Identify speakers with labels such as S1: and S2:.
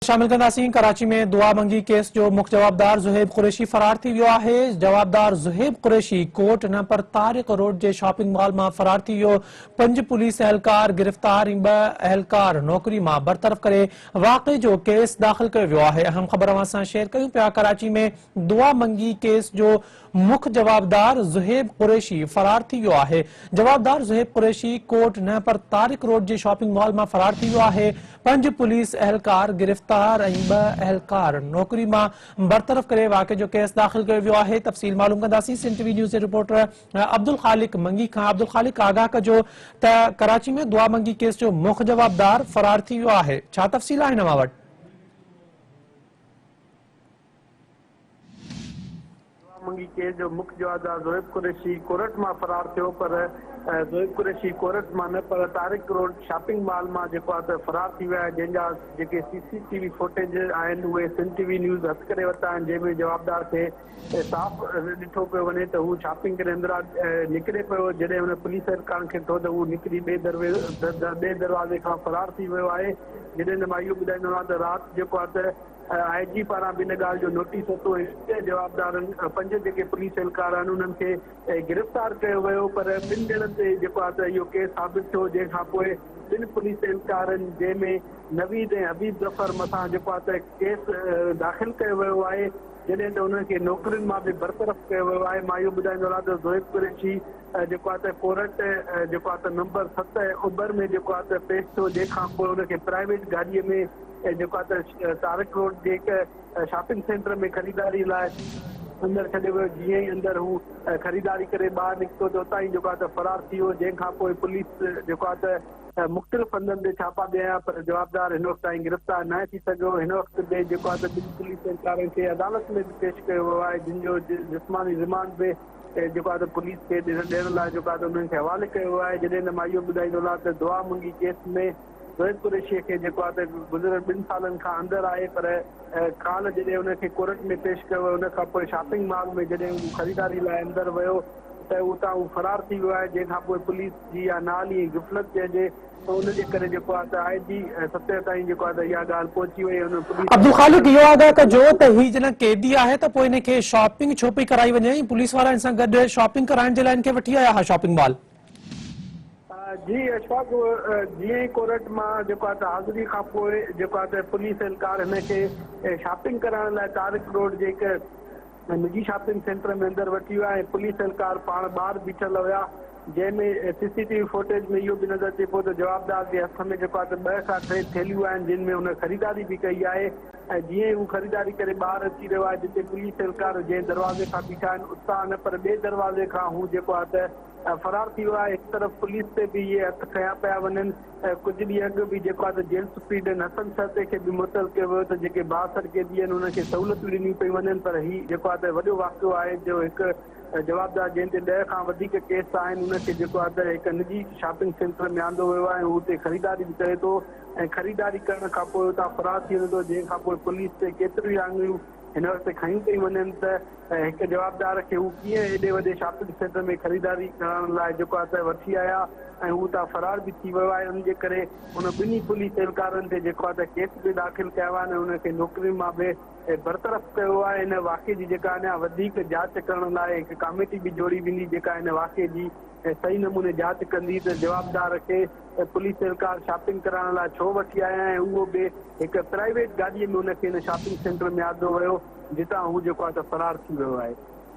S1: شامل ڪنداسين ڪراچي ۾ دعا منگي ڪيس جو مک جوابدار زوهيب قريشي فرار ٿي ويو آهي جوابدار زوهيب قريشي ڪورٽ نه پر طارق روڊ جي شاپنگ مال مان فرار ٿي ويو پنج پوليس اهلڪار گرفتار ۽ ٻه اهلڪار نوڪري مان برطرف ڪري واقعي جو ڪيس داخل ڪيو ويو آهي اهم خبر اوهان سان شيئر ڪيون پيا ڪراچي ۾ دعا منگي ڪيس جو مک جوابدار زوهيب قريشي فرار ٿي ويو آهي. جوابدار زوهيب قريشي ڪورٽ نه پر طارق روڊ جي شاپنگ مال مان فرار ٿي ويو آهي. پنج پوليس اهلڪار گرفتار ۽ ٻه اهلڪار نوڪري مان برطرف ڪري واقعي جو ڪيس داخل ڪيو ويو آهي. تفصيل معلوم ڪنداسين سنڌ ٽي وي نيوز جي رپورٽر عبدالخالق منگي کان. عبدالخالق آگاهه ڪجو ته ڪراچي ۾ دعا منگي ڪيس جو مک جوابدار فرار ٿي ويو آهي ڇا تفصيل آهن اوهان وٽ؟
S2: دعا منگي ڪيس جو مک جوابدار زوهيب قريشي ڪورٽ مان فرار ٿيو پر زوهيب قريشي ڪورٽ مان نه پر طارق روڊ شاپنگ مال مان جيڪو آهي ته فرار ٿي ويو آهي جنهن جا جيڪي سي سي ٽي وي فوٽيج آهن اهي سنڌ ٽي وي نيوز هٿ ڪري ورتا آهن جنهن ۾ جوابدار کي صاف ڏٺو پيو وڃي ته هو شاپنگ ڪري اندران نڪري پيو جڏهن هن پوليس اهلڪارن کي ڏٺو ته هو نڪري ٻئي دروازي کان فرار ٿي ويو آهي جڏهن ته مان اهو ٻڌائيندو هلان ته رات جيڪو آهي ته آء جي پاران به ان ڳالهه جو نوٽيس ورتو ۽ 30 جوابدارن پنج جيڪي پوليس اهلڪار آهن انهن کي گرفتار ڪيو ويو پر ٻن ڄڻن تي جيڪو آهي ته اهو ڪيس ثابت ٿيو جنهن کان پوء ٻن پوليس اهلڪارن جنهن ۾ نويد ۽ حبيب ظفر مٿان جيڪو آهي ته ڪيس داخل ڪيو ويو آهي جڏهن ته انهن کي نوڪرين مان به برطرف ڪيو ويو آهي مان اهو ٻڌائيندو هلان ته زوهيب قريشي جيڪو آهي ته ڪورٽ جيڪو آهي ته نمبر ست اوڀر ۾ جيڪو آهي ته پيش ٿيو جنهن کان پوء ان کي پرائيويٽ گاڏي ۾ ۽ جيڪو آهي ته طارق روڊ جي هڪ شاپنگ سينٽر ۾ خريداري لاء اندر ڇڏيو ويو جيئن ئي اندر هو خريداري ڪري ٻاهر نڪتو ته اتان ئي جيڪو آهي ته فرار ٿي ويو جنهن کان پوء پوليس جيڪو آهي ته مختلف هنڌن تي ڇاپا به هنيا پر جوابدار هن وقت تائين گرفتار ناهي ٿي سگهيو هن وقت به جيڪو آهي ته ٻن پوليس اهلڪارن کي عدالت ۾ به پيش ڪيو ويو آهي جن جو جسماني رمانڊ به جيڪو آهي ته پوليس کي ڏيڻ لاء جيڪو آهي ته انهن کي حوالي ڪيو ويو آهي جڏهن ته مان اهو ٻڌائيندو هلان ته دعا منگي ڪيس ۾ زوهيب قريشيء کي جيڪو آهي ته گذريل ٻن سالن کان اندر آهي پر ڪالهه جڏهن ان کي ڪورٽ ۾ پيش ڪيو ويو ان کان پوء شاپنگ مال ۾ جڏهن هو خريداري لاء اندر ويو ته اتان هو فرار ٿي ويو آهي جنهن کان پوء پوليس جي اها نااهلي ۽ غفلت چئجي ته ان جي ڪري جيڪو آهي ته آء جي سطح تائين جيڪو آهي ته اها ڳالهه پهچي وئي ان پوليس
S1: عبدالخالق اهو آگاهه ڪجو ته هي جڏهن قيدي آهي ته پوء ان کي شاپنگ ڇو پئي ڪرائي وڃي ۽ پوليس وارا ان سان گڏ شاپنگ ڪرائڻ جي لاء ان کي وٺي آيا ها شاپنگ مال.
S2: جي اشفاق جيئن ئي ڪورٽ مان جيڪو آهي ته حاضري کان پوء جيڪو آهي ته پوليس اهلڪار هن کي شاپنگ ڪرائڻ لاء طارق روڊ جي هڪ نجي شاپنگ سينٽر ۾ اندر وٺي ويا ۽ پوليس اهلڪار پاڻ ٻاهر بيٺل هيا جنهن ۾ سي سي ٽي وي فوٽيج ۾ اهو به نظر اچي پيو ته جوابدار جي هٿ ۾ جيڪو آهي ته ٻه کان ٽي ٿيلهيون آهن جن ۾ هن خريداري به ڪئي آهي ۽ جيئن ئي هو خريداري ڪري ٻاهر اچي رهيو آهي جتي پوليس اهلڪار جنهن دروازي کان بيٺا آهن اتان نه پر ٻئي دروازي کان هو جيڪو آهي ته فرار ٿي ويو آهي، هڪ طرف پوليس تي به اهي هٿ کنيا پيا وڃن، ڪجهه ڏينهن اڳ به جيڪو آهي ته جيل سپريڊنٽ حسن سهتي کي به معطل ڪيو ويو ته جيڪي بااثر قيدي آهن انهن کي سهولتون ڏنيون پيون وڃن پر هي جيڪو آهي ته وڏو واقعو آهي جو هڪ جوابدار جنهن تي ڏهه کان وڌيڪ ڪيس آهن ان کي جيڪو آهي ته هڪ نجي شاپنگ سينٽر ۾ آندو ويو آهي ۽ هو اتي خريداري به ڪري ٿو ۽ خريداري ڪرڻ کانپوء اتان فرار ٿي وڃي ٿو جنهن کانپوء پوليس تي ڪيتريون ئي آڱريون هن وقت کنيون پيون وڃن ته هڪ جوابدار کي هو ڪيئن ايڏي وڏي شاپنگ سينٽر ۾ خريداري ڪرڻ لاء جيڪو آهي ته وٺي آيا ۽ هو اتان فرار به ٿي ويو آهي ان جي ڪري ان ٻنهي پوليس اهلڪارن تي جيڪو آهي ته ڪيس به داخل ڪيا ويا آهن ۽ انهن کي نوڪرين مان به برطرف ڪيو ويو آهي ان واقعي جي جيڪا اڃا وڌيڪ جاچ ڪرڻ لاء هڪ ڪاميٽي به جوڙي ويندي جيڪا ان واقعي جي صحيح نموني جاچ ڪندي ته جوابدار کي پوليس اهلڪار شاپنگ ڪرائڻ لاء ڇو وٺي آيا ۽ اهو به هڪ پرائيويٽ گاڏيء ۾ ان کي ان شاپنگ سينٽر ۾ آندو ويو جتان هو جيڪو آهي ته فرار ٿي ويو آهي.